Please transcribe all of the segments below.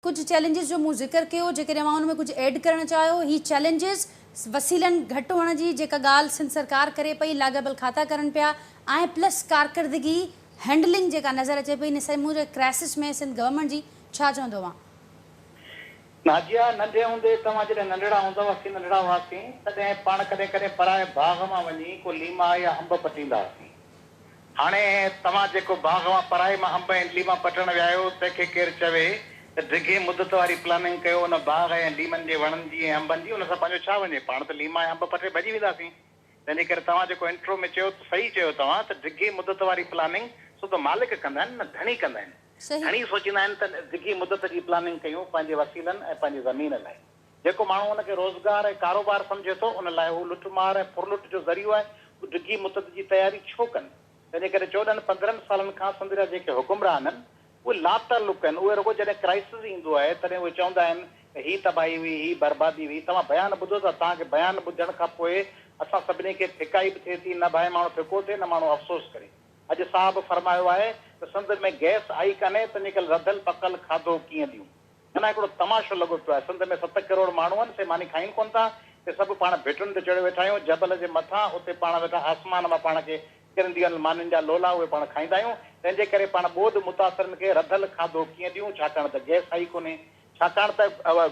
ڪجهه چئلينجز جو مون ذڪر ڪيو، جيڪڏهن اوهان ان ۾ ڪجهه ايڊ ڪرڻ چاهيو، هي چئلينجز وسيلن گهٽ هئڻ جي جيڪا ڳالهه سنڌ سرڪار ڪري پئي، لاڳاپيل کاتا ڪرن پيا ۽ پلس ڪارڪردگي هينڊلنگ جيڪا نظر اچي پئي ان سموري ڪرائسس ۾ سنڌ گورنمينٽ جي، ڇا چوندو اوهان؟ ناجيه، ننڍي هوندي توهان جڏهن ننڍڙا هوندؤ، اسين ننڍڙا هئاسين، تڏهن پاڻ ڪڏهن ڪڏهن پرائي باغ مان وڃي ڪو ليما يا انب پٽيندا هئاسين. هاڻي توهان جيڪو باغ مان پرائي مان انب ۽ ليما پٽڻ ويا آهيو، تنهن کي ڪير چوي ته ڊگهي مدت واري پلاننگ ڪيو ان باغ ۽ ليمن جي وڻن جي ۽ انبن جي، ان سان پنهنجو ڇا وڃي، پاڻ ته ليما ۽ انب پٽي ڀڄي وينداسين. تنهن جي ڪري توهان جيڪو انٽرو ۾ چيو ته صحيح چيو توهان ته ڊگهي مدت واري پلاننگ سو ته مالڪ ڪندا آهن نه ڌڻي ڪندا آهن. ڌڻي سوچيندا آهن ته ڊگهي مدت جي پلاننگ ڪيون پنهنجي وسيلن ۽ پنهنجي زمين لاء. جيڪو ماڻهو ان کي روزگار ۽ ڪاروبار سمجهي ٿو، ان لاء هو لٽ مار ۽ ڦرلٽ جو ذريعو آهي، هو ڊگهي مدت جي تياري ڇو ڪن؟ تنهن جي ڪري 14 15 سالن کان سنڌ جا جيڪي حڪمران آهن، اهي لاتعلق آهن، اهي رڳو جڏهن ڪرائسز ايندو آهي، تڏهن اهي چوندا آهن ته هي تباهي هئي، هي بربادي هئي، توهان بيان ٻڌو ٿا، توهان کي بيان ٻڌڻ کان پوء اسان سڀني کي ڦڪائي به ٿئي ٿي، نه ڀانء ماڻهو ڦڪو ٿئي، نه ماڻهو افسوس ڪري. اڄ صاحب فرمايو آهي ته سنڌ ۾ گئس آئي ڪانهي، تنهن جي ڪري رڌل پڪل کاڌو ڪيئن ڏيون؟ معنيٰ هڪڙو تماشو لڳو پيو آهي. سنڌ ۾ 7 ڪروڙ ماڻهو آهن، سي ماني کائين ڪونه ٿا. سي سڀ پاڻ ڀٽن تي چڙهيو ويٺا آهيون، جبل جي مٿان، اتي پاڻ ويٺا آسمان مان پاڻ کي ڪرنديون آهن مانين جا لولا، اهي پاڻ کائيندا آهيون. تنهن جي ڪري پاڻ ٻوڏ متاثرن کي رڌل کاڌو ڪيئن ڏيون، ڇاڪاڻ ته گئس آئي ڪونهي، ڇاڪاڻ ته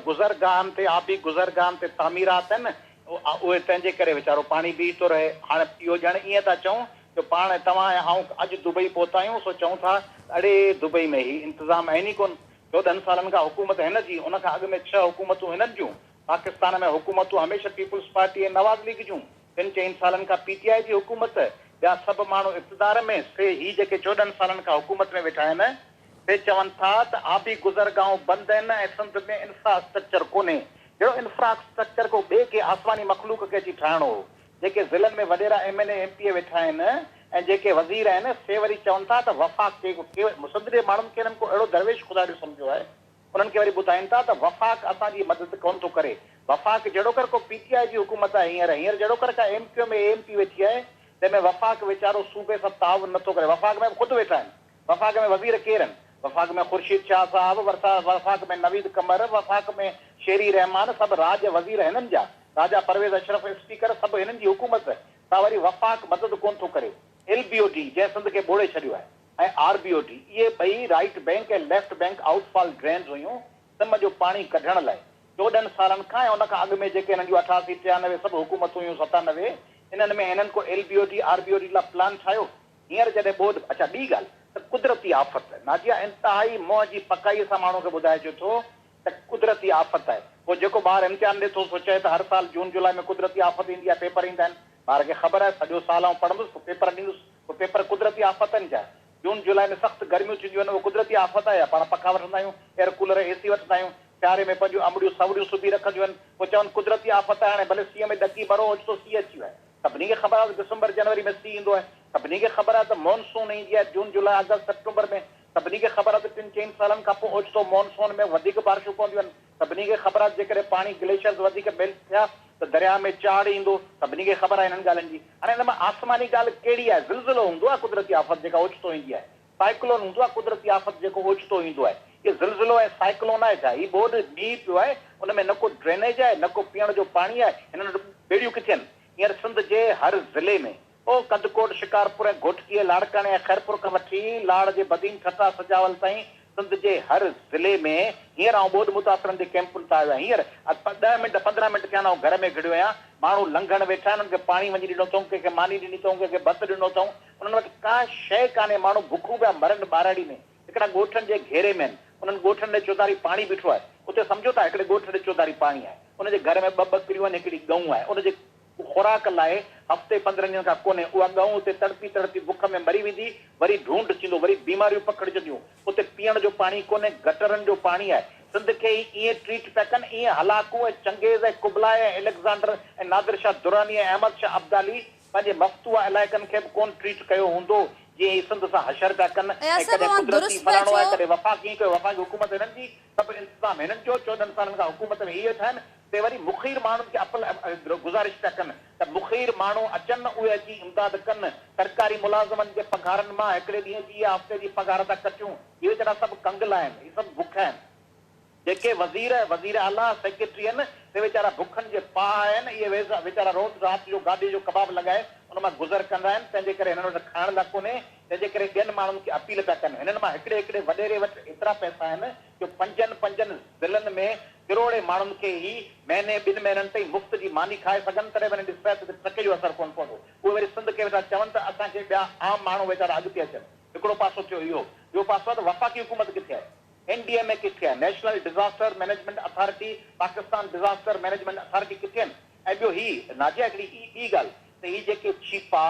گذرگاهن تي، آبي گذرگاهن تي تعميرات آهن، اهي تنهن جي ڪري ويچارو پاڻي بيهي ٿو رهي. هاڻ اهو ڄڻ ائين ٿا چئون جو پاڻ توهان ۽ آئون اڄ دبئي پهتا آهيون، سو چئون ٿا ته اڙي دبئي ۾ هي انتظام آهن ئي ڪونه. 14 سالن کان حڪومت هن جي، ان کان اڳ ۾ ڇهه حڪومتون هنن جون. پاڪستان ۾ حڪومتون هميشه پيپلز پارٽي ۽ نواز ليگ جون. ٽن چئن سالن کان پي ٽي آء جي حڪومت، ٻيا سڀ ماڻهو اقتدار ۾، سي هي جيڪي 14 سالن کان حڪومت ۾ ويٺا آهن، سي چون ٿا ته آبي گذرگاهون بند آهن ۽ سنڌ ۾ انفراسٽرڪچر ڪونهي. جهڙو انفراسٽرڪچر ڪو ٻئي ڪنهن آسماني مخلوق کي اچي ٺاهڻو هو. جيڪي ضلعن ۾ وڏيرا ايم اين اي ايم پي اي ويٺا آهن ۽ جيڪي وزير آهن سي وري چون ٿا ته وفاق کي سنڌ جي ماڻهن کي انهن ڪو اهڙو درويش خدا جو سمجهيو آهي انهن کي وري ٻڌائين ٿا ته وفاق اسان جي مدد ڪونه ٿو ڪري وفاق جهڙوڪر ڪو پي ٽي آء جي حڪومت آهي هينئر هينئر جهڙوڪر ڪا M Q M A M P ويٺي آهي تنهن ۾ وفاق ويچارو صوبي سان تعاون نٿو ڪري وفاق ۾ به خود ويٺا آهن وفاق ۾ وزير ڪير آهن وفاق ۾ خورشيد شاهه صاحب وفاق ۾ نويد قمر وفاق ۾ شيري رحمان سڀ راڄ وزير هنن جا راجا پرويز اشرف اسپيڪر سڀ هنن جي حڪومت سا وري وفاق مدد ڪون ٿو ڪري ايل بي او ڊي جنهن سنڌ کي ٻوڙي ڇڏيو آهي ۽ آر بي او ڊي اهي ٻئي right bank ۽ left bank outfall drains هيون سم جو پاڻي ڪڍڻ لاء 14 سالن کان ۽ ان کان اڳ ۾ جيڪي هنن جون 88 93 سڀ حڪومتون هيون 97 انهن ۾ هنن ڪو L B O D R B O D لاء پلان ٺاهيو هينئر جڏهن ٻوڏ اڇا ٻي ڳالهه ته قدرتي آفت ناجيه انتهائي منهن جي پڪائي سان ماڻهو کي ٻڌائجي ٿو ته قدرتي آفت آهي. پوء جيڪو ٻار امتحان ڏي ٿو سو چئي ته هر سال جون جولاء ۾ قدرتي آفت ايندي آهي پيپر ايندا آهن. ٻار کي خبر آهي سڄو سال آئون پڙهندس پوء پيپر ڏيندس. پوء پيپر قدرتي آفت آهن ڇا؟ جون جولاء ۾ سخت گرميون ٿينديون آهن اهو قدرتي آفت آهي يا پاڻ پکا وٺندا آهيون ايئر ڪولر اي سي وٺندا آهيون سياري ۾ پنهنجون امڙيون سوڙيون سبي رکنديون آهن پوء چون قدرتي آفت آهي هاڻي ڀلي سيء ۾ ڏڪي مرو اوچتو سيء اچي ويو آهي. سڀني کي خبر آهي ته ڊسمبر جنوري ۾ سيء ايندو آهي. سڀني کي خبر آهي ته مون سون ايندي آهي جون جولاء آگسٽ سيپٽمبر ۾. سڀني کي خبر آهي ته ٽن چئن سالن کان پوء اوچتو مون سون ۾ وڌيڪ بارشون پونديون آهن. سڀني کي خبر آهي ته جيڪڏهن پاڻي گليشرز وڌيڪ ميلٽ ٿيا ته درياهه ۾ چاڙهه ايندو. سڀني کي خبر آهي انهن ڳالهين جي. هاڻي ان مان آسماني ڳالهه ڪهڙي آهي؟ زلزلو هوندو آهي قدرتي آفت جيڪا اوچتو ايندي آهي. سائيڪلون هوندو آهي قدرتي آفت جيڪو اوچتو ايندو آهي. اهو زلزلو ۽ سائيڪلون آهي ڇا؟ هي ٻوڏ مينهن پيو آهي ان ۾ نه ڪو ڊرينيج آهي نه ڪو پيئڻ جو پاڻي آهي. هنن وٽ ٻيڙيون ڪٿي آهن؟ هينئر سنڌ جي هر ضلعي ۾ او ڪنڌڪوٽ، شڪارپور ۽ گهوٽڪي ۽ لاڙڪاڻي ۽ خيرپور کان وٺي لاڙ جي بدين، ٺٽا، سجاول تائين سنڌ جي هر ضلعي ۾ هينئر آئون ٻوڏ متاثرن جي ڪئمپن تان آيو آهيان. هينئر 10 منٽ 15 منٽ ٿيا آهن آئون گهر ۾ گهڙيو آهيان. ماڻهو لنگهڻ ويٺا آهن انهن کي پاڻي وڃي ڏنو اٿئون، ڪنهن کي ماني ڏني اٿئون، ڪنهن کي ڀت ڏنو اٿئون. انهن وٽ ڪا شيء ڪانهي، ماڻهو بکون پيا مرن ٻهراڙي ۾. هڪڙا ڳوٺن جي گهيري ۾ آهن، انهن ڳوٺن ڏي چوڌاري پاڻي بيٺو آهي. اتي سمجهو ٿا هڪڙي ڳوٺ ڏي چوڌاري پاڻي آهي. ان جي گهر ۾ ٻه ٻڪريون آهن، هڪڙي ڳئون آهي. ان جي خوراڪ لاء هفتي 15 ڏينهن کان ڪونهي. اها ڳئون اتي تڙپي تڙپي بک ۾ مري ويندي، وري ڍونڍ ٿيندو، وري بيماريون پکڙجنديون. اتي پيئڻ جو پاڻي ڪونهي، گٽرن جو پاڻي آهي. سنڌ کي ئي ائين ٽريٽ پيا ڪن، ائين هلاڪو ۽ چنگيز ۽ قبلائي ۽ اليگزانڊر ۽ نادر شاهه دراني ۽ احمد شاهه ابدالي پنهنجي مفتوحه علائقن کي به ڪونه ٽريٽ ڪيو هوندو، جيئن هي سنڌ سان حشر پيا ڪن اياز ۽ صاحب ڪڏهن اوهان قدرتي درست پيا فلاڻو آهي چئو. ڪڏهن وفاق ائين ڪيو وفاقي حڪومت هنن جي سڀ انتظام هنن جو 14 سالن کان حڪومت ۾ هي ويٺا آهن سي وري مخير ماڻهن کي اپل گذارش پيا ڪن ته مخير ماڻهو اچن اهي اچي امداد ڪن سرڪاري ملازمن جي پگهارن مان هڪڙي ڏينهن جي يا هفتي جي پگهار ٿا ڪٽيون هي ويچارا سڀ ڪنگلا آهن هي سڀ بک آهن. جيڪي وزير، وزير اعليٰ، سيڪريٽري آهن، سي ويچارا بکن جي پاهه آهن. اهي ويچارا روز رات جو گاڏي جو ڪباب لڳائي ان مان گذر ڪندا آهن. تنهن جي ڪري هنن وٽ کائڻ لاء ڪونهي. تنهن جي ڪري ٻين ماڻهن کي اپيل پيا ڪن. هنن مان هڪڙي هڪڙي وڏيري وٽ ايترا پئسا آهن جو پنجن پنجن ضلعن ۾ ڪروڙين ماڻهن کي هي مهيني ٻن مهينن تائين مفت جي ماني کائي سگهن، تڏهن به هنن جي صحت تي ٽڪي جو اثر ڪونه پوندو. اهي وري سنڌ کي ويٺا چون ته اسان کي ٻيا عام ماڻهو ويچارا اڳتي اچن. هڪڙو پاسو ٿيو اهو. ٻيو پاسو آهي ته وفاقي حڪومت ڪٿي آهي؟ اين ڊي ايم اي ڪٿي آهي؟ National disaster management authority, Pakistan disaster management authority ڪٿي آهن؟ ۽ ٻيو هي ناجيه هڪڙي ٻي ڳالهه ته هي جيڪي ڇيپا،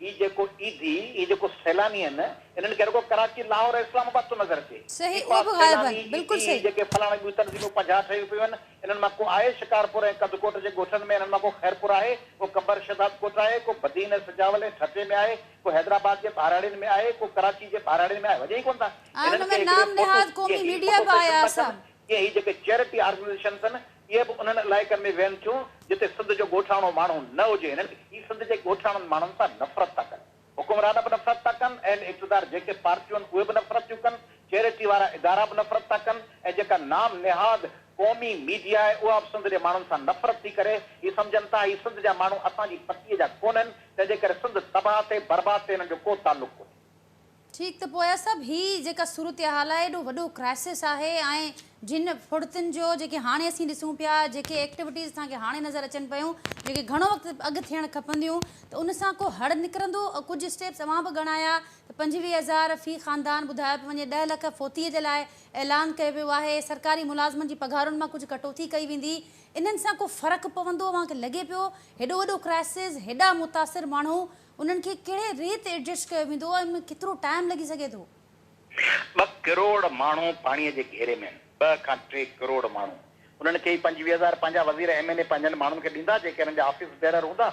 هي جيڪو ايڌي، هي جيڪو سيلاني آهن، انهن کي رڳو ڪراچي، لاهور ۽ اسلام آباد ٿو نظر اچي. صحيح ڇيپا، اهو به غائب سيلاني، آهن بلڪل ايڌي، هي صحيح. جيڪي فلاڻي ٻيون تنظيمون 50 ٺهيون پيون آهن، انهن مان ڪو آهي شڪارپور ۽ ڪنڌڪوٽ جي ڳوٺن ۾، انهن مان ڪو خيرپور آهي، ڪو قمبر شهدادڪوٽ آهي، ڪو بدين ۽ سجاول ۽ ٺٽي ۾ آهي، ڪو حيدرآباد جي ٻهراڙين ۾ آهي، ڪو ڪراچي جي ٻهراڙين ۾ آهي، وڃي ئي ڪونه ٿا. ۽ هنن ان کي ۾ هڪڙي نام فوٽو نهاد قومي جيئن هي ميڊيا فوٽو به سيشن آيا ٿا ڪن، صاحب. تيئن هي جيڪي چيرٽي آرگنائيزيشنس آهن، اهي به انهن علائقن ۾ ويهن ٿيون، جتي سنڌ جو ڳوٺاڻو ماڻهو نه هجي. هنن هي سنڌ جي ڳوٺاڻن ماڻهن سان نفرت ٿا ڪن. حڪمران به نفرت ٿا ڪن، اهل اقتدار جيڪي پارٽيون آهن، اهي به نفرت ٿيون ڪن، چيرٽي وارا ادارا به نفرت ٿا ڪن ۽ جيڪا نام نهاد قومي ميڊيا آهي، اها به سنڌ جي ماڻهن سان نفرت ٿي ڪري. هي سمجهن ٿا، هي سنڌ جا ماڻهو اسان جي پتيء جا ڪونهن، تنهن جي ڪري سنڌ تباهه ٿئي، برباد ٿئي، هنن جو ڪو تعلق ڪونهي. ٺيڪ ته پوء سڀ هي جيڪا صورتحال آهي ايڏو وڏو ڪرائسس آهي ۽ جن ڦڙتين جو جيڪي هاڻي اسين ڏسون پيا جيڪي ايڪٽيوٽيز اسان کي هاڻي نظر اچن پيون جيڪي گهڻو وقت اڳ ٿيڻ کپنديون ته ان سان ڪو هڙ نڪرندو ڪجهه اسٽيپس اوهان به ڳڻايا ته 25,000 في خاندان ٻڌايو پيو وڃي 10 لک فوتي جي لاء اعلان ڪيو ويو آهي سرڪاري ملازمن جي پگهارن مان ڪجهه ڪٽوتي ڪئي ويندي انهن سان ڪو فرق پوندو اوهان کي لڳي پيو هيڏو وڏو ڪرائسس هيڏا متاثر ماڻهو انهن کي ڪهڙي ريت ايڊجسٽ ڪيو ويندو ۽ ان ۾ ڪيترو ٽائيم لڳي سگهي ٿو؟ 2 ڪروڙ ماڻهو پاڻي جي گهيري ۾ آهن، 2 کان 3 ڪروڙ ماڻهو، انهن کي ئي 25 هزار پنهنجا وزير ايم اين اي پنهنجن ماڻهن کي ڏيندا جيڪي انهن جا آفيس بيئرر هوندا،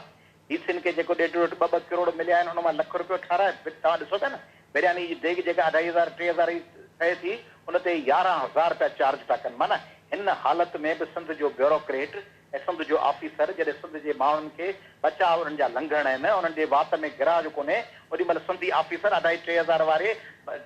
ڊي سين کي جيڪو ڏيڍ ڏيڍ ٻه ٻه ڪروڙ مليا آهن ان مان لک روپيو ٺهرائي توهان ڏسو پيا نه برياني جي ديڳ جيڪا اڍائي هزار 3 هزار جي ٺهي ٿي ان تي 11 هزار رپيا چارج پيا ڪن معنيٰ هن حالت ۾ به سنڌ جو بيوروڪريٽ ۽ سنڌ جو آفيسر جڏهن سنڌ جي ماڻهن کي بچاء انهن جا لنگهڻ آهن، انهن جي وات ۾ گراهه جو ڪونهي، اوڏي مهل سنڌي آفيسر اڍائي 3 هزار واري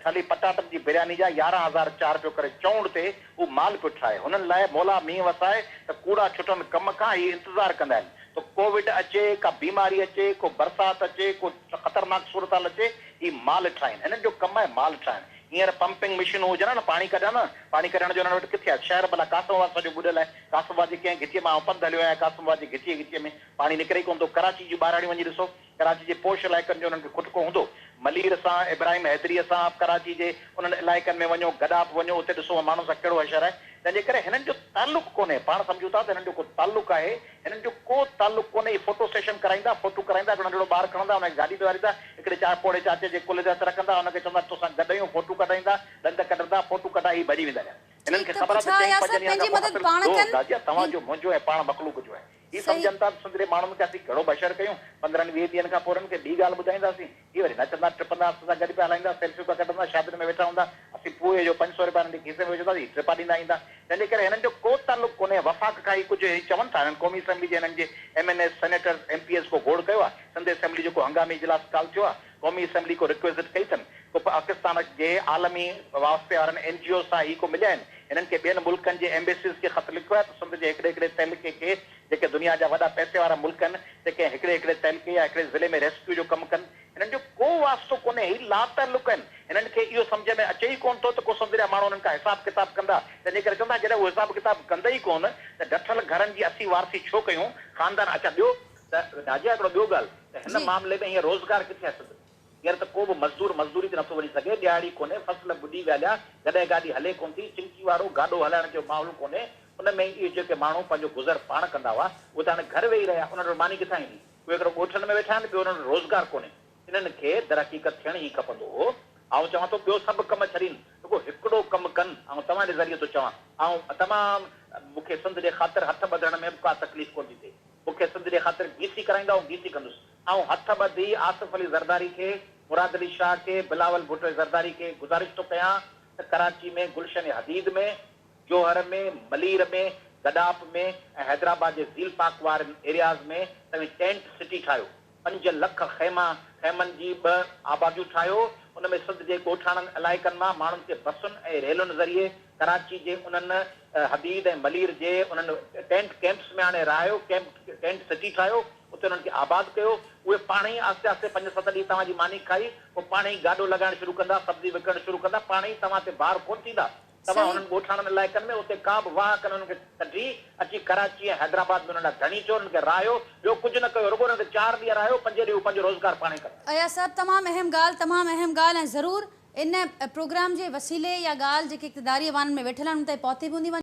ٺلهي پٽاٽن جي برياني جا 11 هزار چار پيو ڪري چونڊ تي هو مال پيو ٺاهي. هنن لاء مولا مينهن وسائي ته ڪوڙا ڇٽن ڪم کان هي انتظار ڪندا آهن ته ڪووڊ اچي، ڪا بيماري اچي، ڪو برسات اچي، ڪو خطرناڪ صورتحال اچي، هي مال ٺاهين. هنن جو ڪم آهي مال ٺاهڻ. هينئر پمپنگ مشينون هجن ها نه پاڻي ڪڍن ها، پاڻي ڪڍڻ جو انهن وٽ ڪٿي آهي؟ شهر ڀلا قاسم آباد سڄو ٻڏل آهي، قاسم آباد جي ڪنهن گهٽيء مان آئون پنڌ هليو آهيان، قاسم آباد جي گهٽيء گهٽيء ۾ پاڻي نڪري ئي ڪونه ٿو، ڪراچي جون ٻهراڙيون وڃي ڏسو، ڪراچي جي پوش علائقن جو انهن کي کٽڪو هوندو، ملير سان، ابراهيم حيدريء سان، ڪراچي جي انهن علائقن ۾ وڃو، گڏاپ وڃو، اتي ڏسو ماڻهن سان ڪهڙو حشر آهي، تنهن جي ڪري هنن جو تعلق ڪونهي، پاڻ سمجهون ٿا ته هنن جو ڪو تعلق آهي، هنن جو ڪو تعلق ڪونهي، هي فوٽو سيشن ڪرائيندا، فوٽو ڪرائيندا، هڪڙو ننڍڙو ٻار کڻندا، ان کي گاڏي تي ويهاريندا، هڪڙي چا پوڙهي چاچي جي ڪلهي تي هٿ رکندا، ان کي چوندا توسان گڏ آهيون، فوٽو ڪڍائيندا، ڏند ڪڍندا، فوٽو ڪڍائي هي ڀڄي ويندا هليا. هنن ٺيڪ کي ته خبر آهي ته پڇا چئين يا پنجن سڀ ڏينهن پنهنجي کان پوء مدد اصل پاڻ ڏوهه ڪن داديا توهان هي جو، منهنجو ۽ پاڻ مخلوق جو آهي. هي صحيح. سمجهن ٿا ته سنڌ جي ماڻهن کي اسين ڪهڙو بشر ڪيون، 15 20 ڏينهن کان پوء انهن کي ٻي ڳالهه ٻڌائينداسين. هي وري نچندا ٽپندا، اسان سان گڏ پيا هلائيندا، سيلفيون پيا ڪڍندا، شادين ۾ ويٺا هوندا، اسين پوئي جو 500 رپيا هنن جي کيسي ۾ وجهنداسين، هي ٽپا ڏيندا ايندا. تنهن جي ڪري هنن جو ڪو تعلق ڪونهي، وفاق کان هي ڪجهه هي چون ٿا، هنن قومي اسيمبلي جي هنن جي M N As, senators, M P As ڪو گوڙ ڪيو آهي، سنڌ اسيمبلي جو ڪو هنگامي اجلاس ڪالهه ٿيو آهي، قومي اسيمبلي ڪو رڪويزٽ ڪئي اٿن، ڪو پاڪستان جي عالمي واسطي وارن اين جي اوز سان هي ڪو مليا آهن، هنن کي ٻين ملڪن جي ايمبيسيز کي خط لکيو آهي ته سنڌ جي هڪڙي هڪڙي تعلقي کي جيڪي دنيا جا وڏا پئسي وارا ملڪ آهن ته ڪنهن هڪڙي هڪڙي تعلقي يا هڪڙي ضلعي ۾ ريسڪيو جو ڪم ڪن. هنن جو ڪو واسطو ڪونهي، هي لاتعلق آهن. هنن کي اهو سمجهه ۾ اچي ئي ڪونه ٿو ته ڪو سنڌ جا ماڻهو هنن کان حساب ڪتاب ڪندا. تنهن جي ڪري چون ٿا جڏهن اهو حساب ڪتاب ڪندا ئي ڪونه ته ڊٺل گهرن جي اسين وارثي ڇو ڪيون؟ خاندان اڇا ٻيو ته ناجيه هڪڙو ٻيو ڳالهه ته هن معاملي ۾ هينئر روزگار ڪٿي آهي سنڌ ۾؟ هينئر ته ڪو به مزدور مزدوري تي نٿو وڃي سگهي، ڏهاڙي ڪونهي، فصل ٻڏي ويا هليا، گڏهه گاڏي هلي ڪونه ٿي، چنگچي وارو گاڏو هلائڻ جو ماحول ڪونهي، ان ۾ ئي اهي جيڪي ماڻهو پنهنجو گذر پاڻ ڪندا هئا، اهي ته هاڻي گهر ويهي رهيا، انهن وٽ ماني ڪٿان ايندي؟ اهي هڪڙو ڳوٺن ۾ ويٺا آهن، ٻيو انهن وٽ روزگار ڪونهي. انهن کي درحقيقت ٿيڻ ئي کپندو هو. آئون چوان ٿو ٻيو سڀ ڪم ڇڏين، رڳو هڪڙو ڪم ڪن، آئون توهان جي ذريعي ٿو چوان، آئون تمام مون کي سنڌ جي خاطر هٿ ٻڌڻ ۾ به ڪا تڪليف ڪونه ٿي ٿئي. مون کي سنڌ جي خاطر گيسي ڪرائيندا آئون گيسي ڪندس. آئون هٿ ٻڌي آصف علي زرداري کي، مراد علي شاهه کي، بلاول ڀٽو زرداري کي گذارش ٿو ڪيان ته ڪراچي ۾ گلشن حديد ۾، جوهر ۾، ملير ۾، گڏاپ ۾ ۽ حيدرآباد جي زيل پاڪ وارن ايرياز ۾ توهين ٽينٽ سٽي ٺاهيو، 5 لک خيما، خيمن جي ٻه آباديون ٺاهيو، ان ۾ سنڌ جي ڳوٺاڻن علائقن مان ماڻهن کي بسن ۽ ريلن ذريعي ڪراچي جي انهن حديد ۽ ملير جي انهن ٽينٽ ڪيمپس ۾ آڻي رهايو، ڪيمپ ٽينٽ سٽي ٺاهيو، اتي انهن کي آباد ڪيو، اهي پاڻهي ئي آهستي آهستي پنج ست ڏينهن توهان جي ماني کائي پوء پاڻهي ئي گاڏو لڳائڻ شروع ڪندا، سبزي وڪڻڻ شروع ڪندا، پاڻهي ئي توهان تي بار ڪونه ٿيندا، توهان انهن ڳوٺاڻن علائقن ۾ اتي ڪا به واهه ڪن انهن کي ڪڍي اچي ڪراچي ۽ حيدرآباد ۾ انهن لاء ڌڻي چئو، انهن کي رهايو، ٻيو ڪجهه نه ڪيو، رڳو انهن کي چار ڏينهن رهايو، پنجين ڏينهن هو پنهنجو روزگار پاڻهي ڪندا. اياز صاحب تمام اهم ڳالهه تمام اهم ڳالهه ۽ ضرور ان پروگرام جي وسيلي اها ڳالهه جيڪي اقتداري ايوانن ۾ ويٺل آهن ان تائين پهتي به هوندي.